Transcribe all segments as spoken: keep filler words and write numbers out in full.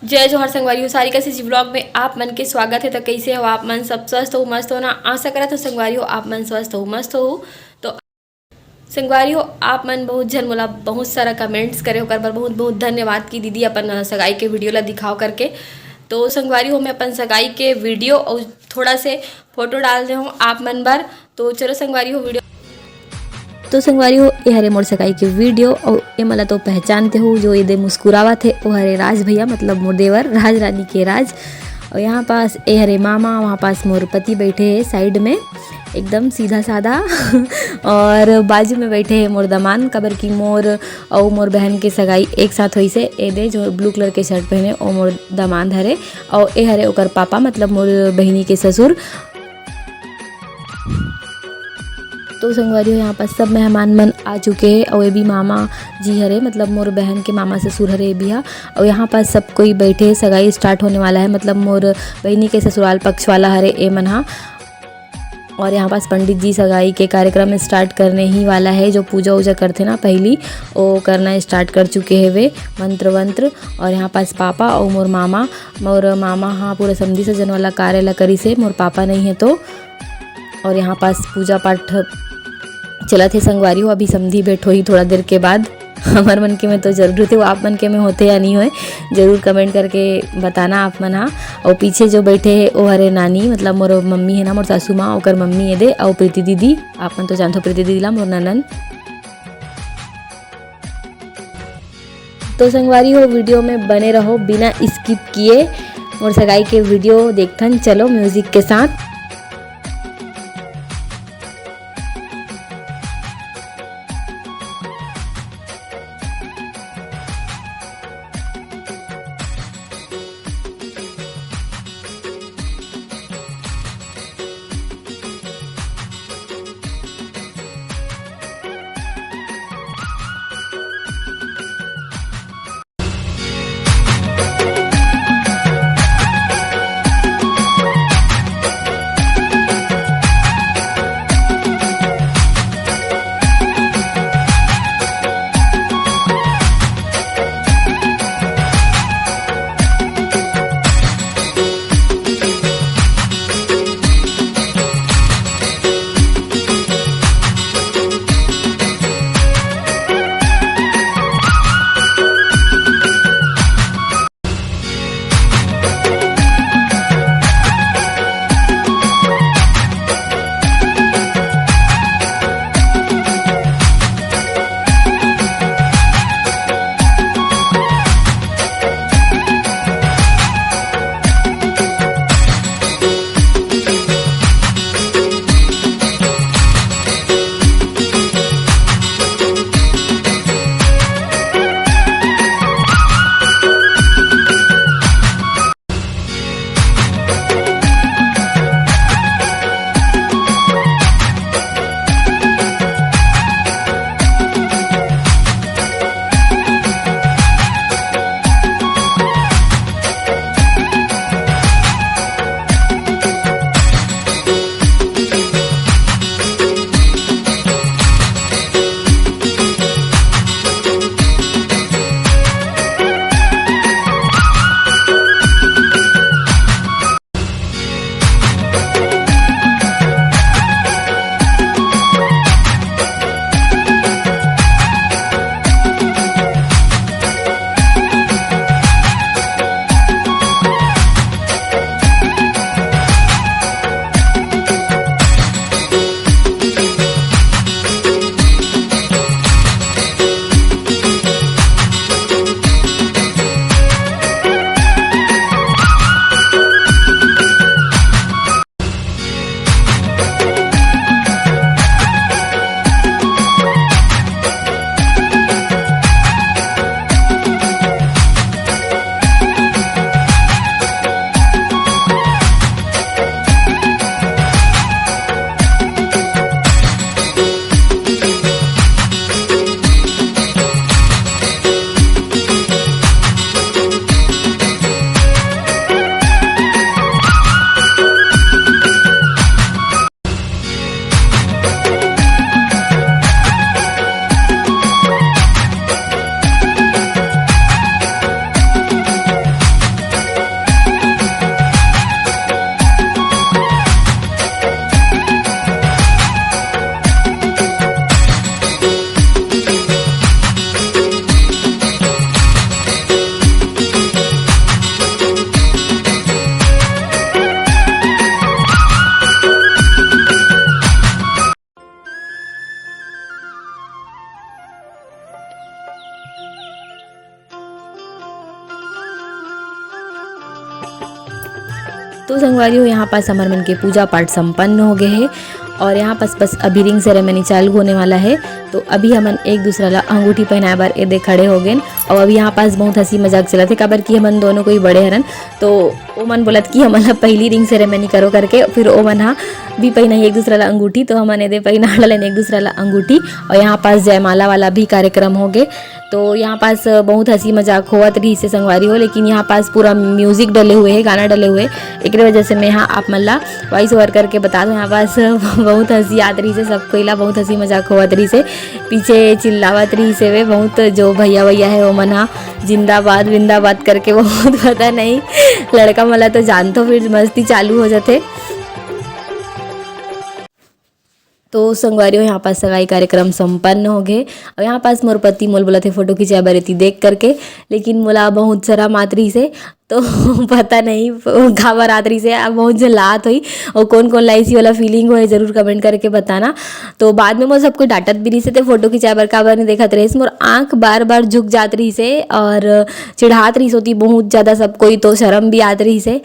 जय जोहार संगवारी हो, सारिका CG vlog में आप मन के स्वागत हे। तो कैसे हो आप मन? सब स्वस्थ हो, मस्त हो ना? आशा करत हो संगवारी हो आप मन स्वस्थ हो, मस्त हो। तो संगवारी हो, आप मन बहुत झन मोला बहुत सारा comments करे, ओकर बर बहुत बहुत धन्यवाद कि दीदी अपन सगाई के video ला दिखाओ करके। तो संगवारी हो, मैं अपन सगाई के video और थोड़ा से photo डाल दे हूँ आप मन बर। तो चलो संगवारी हो, video तो संगवारी हो, ए हरे मोर सगाई के video। और ए मला तो पहचानते हो, जो एदे मुस्कुरावत हे, ओ हरे राज भैया, मतलब मोर देवर, राज रानी के राज। और यहाँ पास ए हरे मामा, वहाँ पास मोर पति बैठे हैं side में, एकदम सीधा साधा। और बाजू में बैठे हैं मोर दमान, काबर कि मोर और मोर बहन के सगाई एक साथ होइसे। एदे जो blue colour के shirt पहने, ओ मोर दमान हरे, और ए हरे ओकर पापा, मतलब मोर बहिनी के ससुर। तो संगवारी हो, यहाँ पास सब मेहमान मन आ चुके हैं। और ये भी मामा जी हरे, मतलब मोर बहन के मामा ससुर हरे ये भी हा। और यहाँ पास सब कोई बैठे, सगाई start होने वाला है, मतलब मोर बहिनी के ससुराल पक्ष वाला हरे ए मन हा। और यहाँ पास पंडित जी सगाई के कार्यक्रम start करने ही वाला है। जो पूजा उजा करथे ना पहली, वो करना start कर चुके हैं वे, मंत्र वंत्र। और यहाँ पास पापा और मोर मामा, मोर मामा हा पूरा समधी सजन वाला कार्य ला करिस हे, मोर पापा नहीं है तो। और यहाँ पास पूजा पाठ चलत हे संगवारी हो, अभी समधी भेंट होही थोड़ा देर के बाद। हमर मन के में तो जरूर होथे, वो आप मन के में होथे या नहीं होए, जरूर comment करके बताना आप मन हा। और पीछे जो बैठे हे, वो हरे नानी, मतलब मोर मम्मी है ना, मोर सासू माँ, ओकर मम्मी एदे, और प्रीति दीदी, आप मन तो जानथो प्रीति दीदी ला, मोर ननन। तो संगवारी हो, video में बने रहो बिना skip किए। मोर सगाई के video देखथन, चलो music के साथ। तो संगवारी हो, यहाँ पास हमर मन के पूजा पाठ संपन्न हो गए हे और यहाँ पास बस अभी ring ceremony चालू होने वाला है। तो अभी हमन एक दूसरा ला अंगूठी पहनाए बर एदे खड़े हो गेन। और अभी यहाँ पास बहुत हंसी मजाक चलत हे, काबर कि हमन दोनों कोई बड़े हरन। तो ओमन बोलत कि हमन ला पहली ring ceremony करो करके, फिर ओमन हा भी पहनाही एक दूसरा ला अंगूठी, तो हमन एदे पहना डालेन एक दूसरा ला अंगूठी। और यहाँ पास जयमाला वाला भी कार्यक्रम हो गए। तो यहाँ पास बहुत हंसी मजाक होवत रहिस हे संगवारी हो, लेकिन यहाँ पास पूरा music डले हुए हे, गाना डले हुए हे। एकरे वजह से मैं यहाँ आप मन ला voice over करके बता दूँ। यहाँ पास बहुत हंसी आत रहिस हे, सब कोई ला बहुत हंसी मजाक होवत रहिस हे, पीछे चिल्लावत रहिस हे वे बहुत, जो भैया भैया है वो मन हा जिंदाबाद विंदाबाद करके बहुत, पता नहीं, लड़का मन ला तो जानथो, फिर मस्ती चालू हो जाथे। तो संगवारी हो, यहाँ पास सगाई कार्यक्रम संपन्न हो गए। और यहाँ पास मोर पति मोल बोलत हे फोटो खिंचाए बर एती देख करके, लेकिन मोला बहुत शरम आत रहिस हे, तो पता नहीं काबर आत रहिस हे, अब बहुत झन ला आत होही। और कौन कौन ला ऐसी वाला feeling होए, जरूर comment करके बताना। तो बाद में मोर सब कोई डांटत भी रहिस हे, ते फोटो खिंचाए बर काबर नहीं देखत रहिस। मोर आँख बार बार झुक जात रहिस हे और चिढ़ात रहिस होती बहुत ज़्यादा सब कोई, तो शरम भी आत रहिस हे।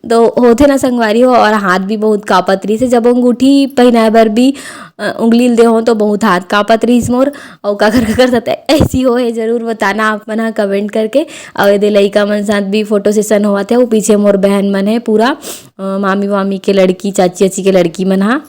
तो होथे ना संगवारी हो, और हाथ भी बहुत कांपत रहिस हे, जब अंगूठी पहनाए बर भी, अ, उंगली ल दे हो तो बहुत हाथ कांपत रहिस मोर। और काकर काकर साथ ऐसी होए, जरूर बताना आप मन ह comment करके। और एदे लइका मन साथ भी photo session होवत हे, वो पीछे मोर बहन मन हे पूरा, अ, मामी वामी के लड़की, चाची चाची के लड़की मन हा।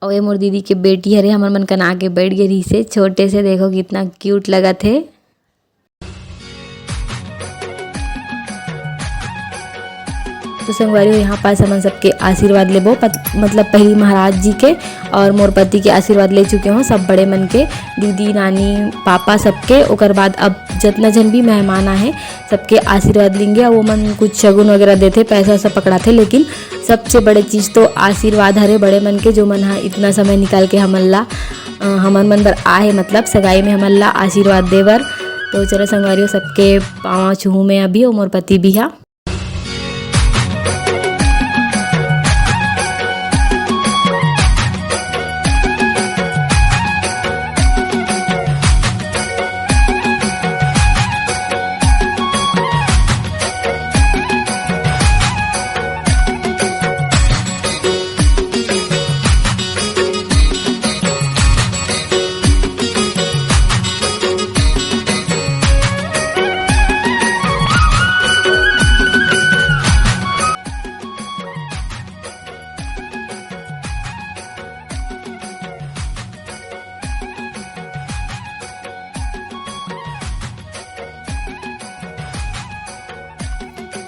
और ये मोर दीदी के बेटी हरे, हमर मन कना के बैठ गए रहिस हे छोटे से, देखो कितना cute लगत हे। तो संगवारी हो, यहाँ पास हमन सबके आशीर्वाद लेबो, पत-, मतलब पहली महाराज जी के और मोर पति के आशीर्वाद ले चुके हो सब बड़े मन के, दीदी, नानी, पापा सबके। ओकर बाद अब जितना जन भी मेहमान आहे, सबके आशीर्वाद लेंगे। अब वो मन कुछ शगुन वगैरह देथे, पैसा सब पकड़ाथे, लेकिन सबसे बड़े चीज़ तो आशीर्वाद हरे बड़े मन के, जो मन हा इतना समय निकाल के हमन ला, अ, हमन मन बर आहे, मतलब सगाई में हमन ला आशीर्वाद दे बर। तो चलो संगवारी हो, सबके पाँव छूहूँ मैं अभी, और मोर पति भी हा।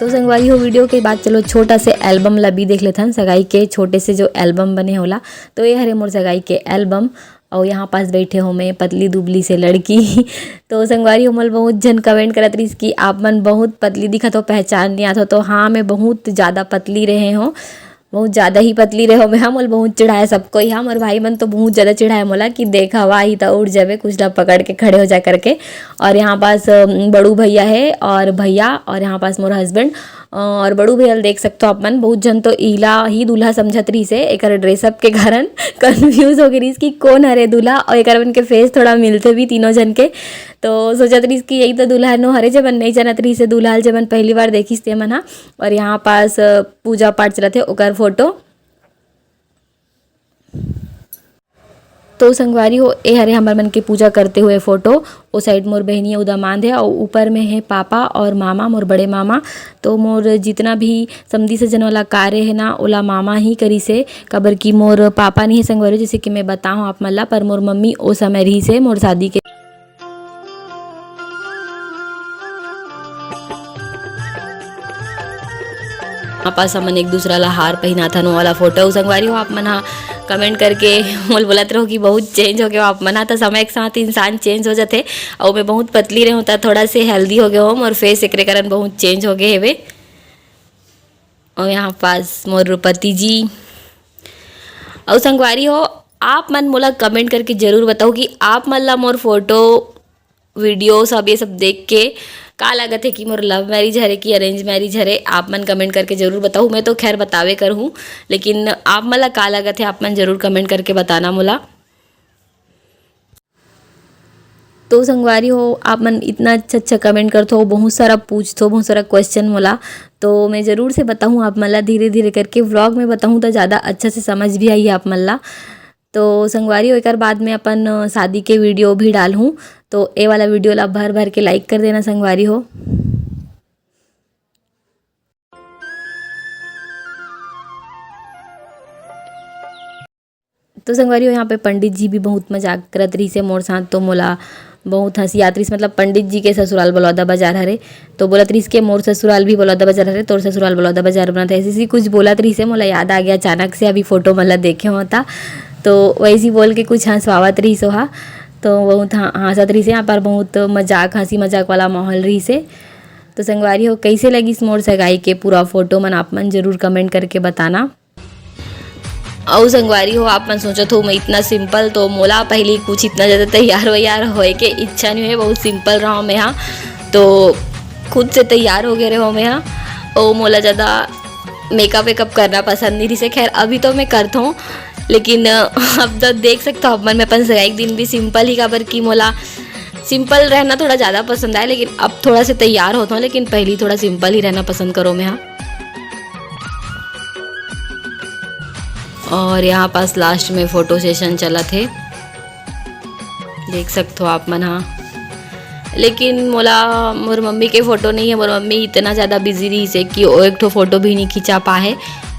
तो संगवारी हो, video के बाद चलो छोटा से album ला भी देख लेथन, सगाई के छोटे से जो album बने होला। तो ये हरे मोर सगाई के album, और यहाँ पास बैठे हो मैं पतली दुबली से लड़की। तो संगवारी हो, मोल बहुत जन comment करत रहिस कि आप मन बहुत पतली दिखत हो, पहचान नहीं आत हो। तो हाँ, मैं बहुत ज़्यादा पतली रहे हो, बहुत ज़्यादा ही पतली रहे हो। मैं, हाँ, मोल बहुत चिढ़ाए सब कोई, हाँ, मोर भाई मन तो बहुत ज़्यादा चिढ़ाए मोला कि देख हवा ही तो उड़ जाबे, कुछ ला पकड़ के खड़े हो जा करके। और यहाँ पास, अम, बड़ू भैया है और भैया, और यहाँ पास मोर husband। और बड़ू भैया ल देख सकथो आप मन, बहुत झन तो इला ही दूल्हा समझत रहिस हे, एकर dress up के कारण confuse हो गे रहिस कि कौन हरे दूल्हा, और एकर मन के face थोड़ा मिलथे भी तीनों झन के। तो सोचत रहिस कि यही तो दूल्हा नो हरे, जेमन नहीं जानत रहिस हे दूल्हा ल, जेमन पहली बार देखिस ते मन हा। और यहाँ पास, अ, पूजा पाठ चलत हे, ओकर photo। तो संगवारी हो, ए हरे हमर मन के पूजा करते हुए photo। ओ side मोर बहिनी उदामांद है और ऊपर में है पापा और मामा, मोर बड़े मामा। तो मोर जितना भी समधी सज्जन वाला कार्य है ना, ओला मामा ही करिस हे, काबर कि मोर पापा नहीं है संगवारी, जैसे कि मैं बताऊँ आप मन ला, पर मोर मम्मी ओ समय रहिस हे मोर शादी के। यहाँ पास हमन एक दूसरा ला हार पहिनाथन, वो वाला photo। संगवारी हो, आप मन हा comment करके मोल बोलत रहो कि बहुत change हो गए हो आप मन हा। तो समय के साथ इंसान change हो जाथे। और मैं बहुत पतली रहूँ, तो थोड़ा से healthy हो गए हो, मोर face एकरे कारण बहुत change हो गए हेवे। और यहाँ पास मोर पति जी। और संगवारी हो, आप मन मोला comment करके जरूर बताओ कि आप मन ला मोर photo, video सब, ये सब देख के का लागत है कि मोर love marriage हरे कि arrange marriage हरे। आप मन comment करके जरूर बताओ। मैं तो खैर बतावे कर हूँ, लेकिन आप मन ला का लागत है, आप मन जरूर comment करके बताना मोला। तो संगवारी हो, आप मन इतना अच्छा अच्छा कमेंट करथो, बहुत सारा पूछथो, बहुत सारा क्वेश्चन मोला, तो मैं जरूर से बताहूँ आप मन ला, धीरे धीरे करके व्लॉग में बताहूँ तो ज़्यादा अच्छा से समझ भी आही आप मन ला। तो संगवारी हो, एकर बाद में अपन शादी के वीडियो भी डालहूँ, तो ए वाला वीडियो ला भर भर के लाइक कर देना संगवारी हो। तो संगवारी हो, यहाँ पे पंडित जी भी बहुत मजाक करत रहिसे मोर साथ, तो मोला बहुत हंसी आत रहिस। मतलब पंडित जी के ससुराल बलौदा बाजार हरे, तो बोलत रहिस के मोर ससुराल भी बलौदा बाजार हरे, तोर ससुराल बलौदा बाजार बनत है, ऐसे ऐसे कुछ बोलत रहिसे। मोला याद आ गया अचानक से, अभी फोटो मन ला देखे होता, तो वैसे ही बोल के कुछ हंसवावत रहिस ओहा। तो बहुत हं-, हंसत रहिसे यहाँ पर, बहुत मजाक, हंसी मजाक वाला माहौल रहिसे। तो संगवारी हो, कैसे लगिस मोर सगाई के पूरा फोटो मन, आप मन जरूर कमेंट करके बताना। अउ संगवारी हो, आप मन सोचत हो मैं इतना सिंपल, तो मोला पहले कुछ इतना ज़्यादा तैयार वैयार होए के इच्छा नहीं है, बहुत सिंपल रहा मैं हाँ, तो खुद से तैयार हो गए रहो मैं हाँ। ओ मोला ज़्यादा मेकअप वेकअप करना पसंद नहीं रहिसे। खैर अभी तो मैं करता हूँ, लेकिन अ, अब तो देख सकता हूँ आप मन, मैं अपन सगाई के दिन भी सिंपल ही, काबर कि मोला सिंपल रहना थोड़ा ज़्यादा पसंद आए, लेकिन अब थोड़ा से तैयार होता हूँ, लेकिन पहले थोड़ा सिंपल ही रहना पसंद करो मैं हाँ। और यहाँ पास लास्ट में फोटो सेशन चलत हे, देख सकत हो आप मन हा। लेकिन मोला मोर मम्मी के फोटो नहीं है, मोर मम्मी इतना ज़्यादा बिजी रहिसे कि वो एक ठो फोटो भी नहीं खिंचा पाए।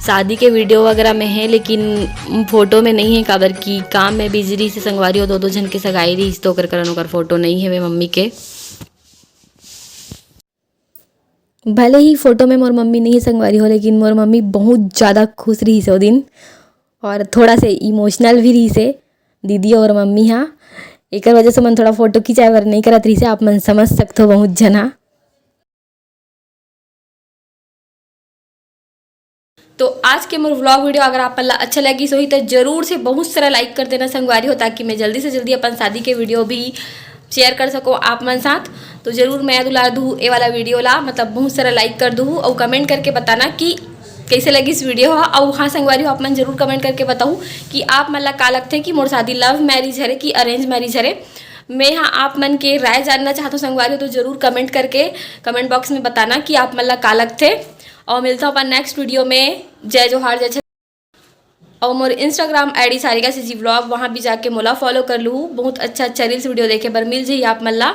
शादी के वीडियो वगैरह में है, लेकिन फोटो में नहीं है, काबर कि काम में बिजी रहिसे संगवारी हो, दो दो झन के सगाई रहिस, तो ओकर कारण ओकर फोटो नहीं है वे मम्मी के। भले ही फोटो में मोर मम्मी नहीं है संगवारी हो, लेकिन मोर मम्मी बहुत ज़्यादा खुश रहिसे ओ दिन, और थोड़ा से इमोशनल भी रहिसे दीदी और मम्मी हा। एकर वजह से मन थोड़ा फोटो खिंचाए बर नहीं करत रहिसे, आप मन समझ सकथो बहुत झन हा। तो आज के मोर व्लॉग वीडियो अगर आप मन ला अच्छा लगिस होही, तो जरूर से बहुत सारा लाइक कर देना संगवारी हो, ताकि मैं जल्दी से जल्दी अपन शादी के वीडियो भी शेयर कर सको आप मन साथ। तो जरूर मया दुलार दूहू ए वाला वीडियो ला, मतलब बहुत सारा लाइक कर दूहू, और कमेंट करके बताना कि कैसे लगिस वीडियो हा। और हाँ संगवारी हो, आप मन जरूर कमेंट करके बताहू कि आप मन ला का लगथे कि मोर शादी लव मैरिज हरे कि अरेंज मैरिज हरे। मैं हाँ आप मन के राय जानना चाहत हूँ संगवारी हो, तो जरूर कमेंट करके, कमेंट बॉक्स में बताना कि आप मन ला का लगथे। और मिलता हूँ अपन नेक्स्ट वीडियो में। जय जोहार, जय छत्तीसगढ़। और मोर Instagram ID Sarika CG vlog, वहाँ भी जाके मोला फॉलो कर लूहू। बहुत अच्छा अच्छा रील्स वीडियो देखे बर मिल जाही आप मन ला।